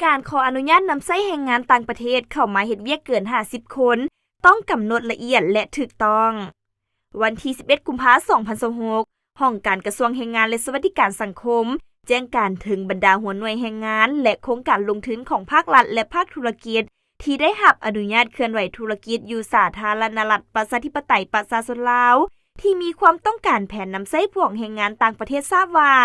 ການຂໍອະນຸຍາດນຳໃຊ້ແຮງງານຕ່າງປະເທດເຂົ້າມາເຮັດວຽກເກີນຫ້າສິບຄົນ ຕ້ອງກຳນົດລະອຽດ ແລະ ຖືກຕ້ອງ. ວັນທີສິບເອັດ ກຸມພາ ສອງພັນຊາວຫົກ ຫ້ອງການກະຊວງແຮງງານ ແລະ ສະຫວັດດີການສັງຄົມ ແຈ້ງການເຖິງບັນດາຫົວໜ່ວຍແຮງງານ ແລະ ໂຄງການລົງທຶນຂອງພາກລັດ ແລະ ພາກທຸລະກິດ ທີ່ໄດ້ຮັບອະນຸຍາດເຄື່ອນໄຫວທຸລະກິດຢູ່ສາທາລະນະລັດ ປະຊາທິປະໄຕ ປະຊາຊົນລາວ ທີ່ມີຄວາມຕ້ອງການແຜນນຳໃຊ້ພວກແຮງງານຕ່າງປະເທດ ຊາບວ່າ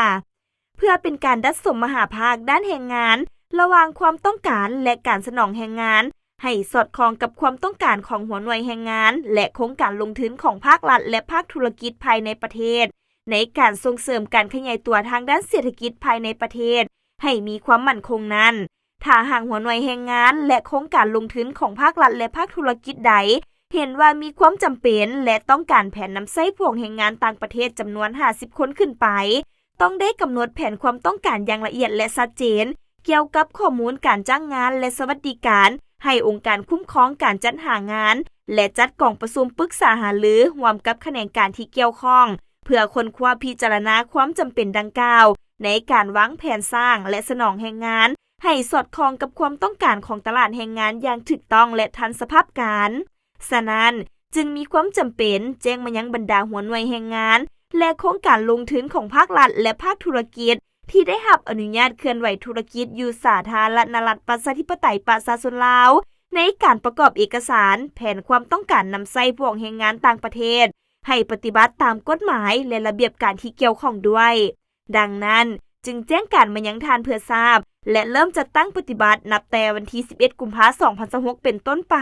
ເພື່ອເປັນການດັດສົມມະຫາພາກດ້ານແຮງງານ ລະຫວ່າງຄວາມຕ້ອງການ ແລະ ການສະໜອງແຮງງານ ໃຫ້ສອດຄ່ອງກັບຄວາມຕ້ອງການຂອງຫົວໜ່ວຍແຮງງານ ແລະ ໂຄງການລົງທຶນຂອງພາກລັດ ແລະ ພາກທຸລະກິດພາຍໃນປະເທດ ໃນການສົ່ງເສີມການຂະຫຍາຍຕົວທາງດ້ານເສດຖະກິດພາຍໃນປະເທດໃຫ້ມີຄວາມໝັ້ນຄົງນັ້ນ, ຖ້າຫາກຫົວໜ່ວຍແຮງງານ ແລະ ໂຄງການລົງທຶນຂອງພາກລັດ ແລະ ພາກທຸລະກິດໃດ ເຫັນວ່າມີຄວາມຈຳເປັນ ແລະ ຕ້ອງການແຜນນຳໃຊ້ພວກແຮງງານຕ່າງປະເທດຈຳນວນຫ້າສິບຄົນຂຶ້ນໄປ, ຕ້ອງໄດ້ກຳນົດແຜນຄວາມຕ້ອງການຢ່າງລະອຽດ ແລະ ຊັດເຈນ ກ່ຽວກັບຂໍ້ມູນການຈ້າງງານ ແລະ ສະຫວັດດີການ ໃຫ້ອົງການຄຸ້ມຄອງການຈັດຫາງານ ແລະ ຈັດກອງປະຊຸມປຶກສາຫາລືຮ່ວມກັບຂະແໜງການທີ່ກ່ຽວຂ້ອງ ເພື່ອຄົ້ນຄວ້າພິຈາລະນາຄວາມຈຳເປັນດັ່ງກ່າວ ໃນການວາງແຜນສ້າງ ແລະ ສະໜອງແຮງງານ ໃຫ້ສອດຄ່ອງກັບຄວາມຕ້ອງການຂອງຕະຫຼາດແຮງງານຢ່າງຖືກຕ້ອງ ແລະ ທັນສະພາບການ. ສະນັ້ນ, ຈຶ່ງມີຄວາມຈຳເປັນແຈ້ງມາຍັງບັນດາຫົວໜ່ວຍແຮງງານ ແລະ ໂຄງການລົງທຶນຂອງພາກລັດ ແລະ ພາກທຸລະກິດ ທີ່ໄດ້ຮັບອະນຸຍາດເຄື່ອນໄຫວທຸລະກິດຢູ່ສາທາລະນະລັດ ປະຊາທິປະໄຕ ປະຊາຊົນລາວ ໃນການປະກອບເອກະສານແຜນຄວາມຕ້ອງການນຳໃຊ້ພວກແຮງງານຕ່າງປະເທດ ໃຫ້ປະຕິບັດຕາມກົດໝາຍ ແລະ ລະບຽບການທີ່ກ່ຽວຂ້ອງດ້ວຍ. ດັ່ງນັ້ນ, ຈຶ່ງແຈ້ງການມາຍັງທ່ານເພື່ອຊາບ ແລະ ເລີ່ມຈັດຕັ້ງປະຕິບັດນັບແຕ່ວັນທີສິບເອັດ ກຸມພາ ສອງພັນຊາວຫົກ ເປັນຕົ້ນໄປ.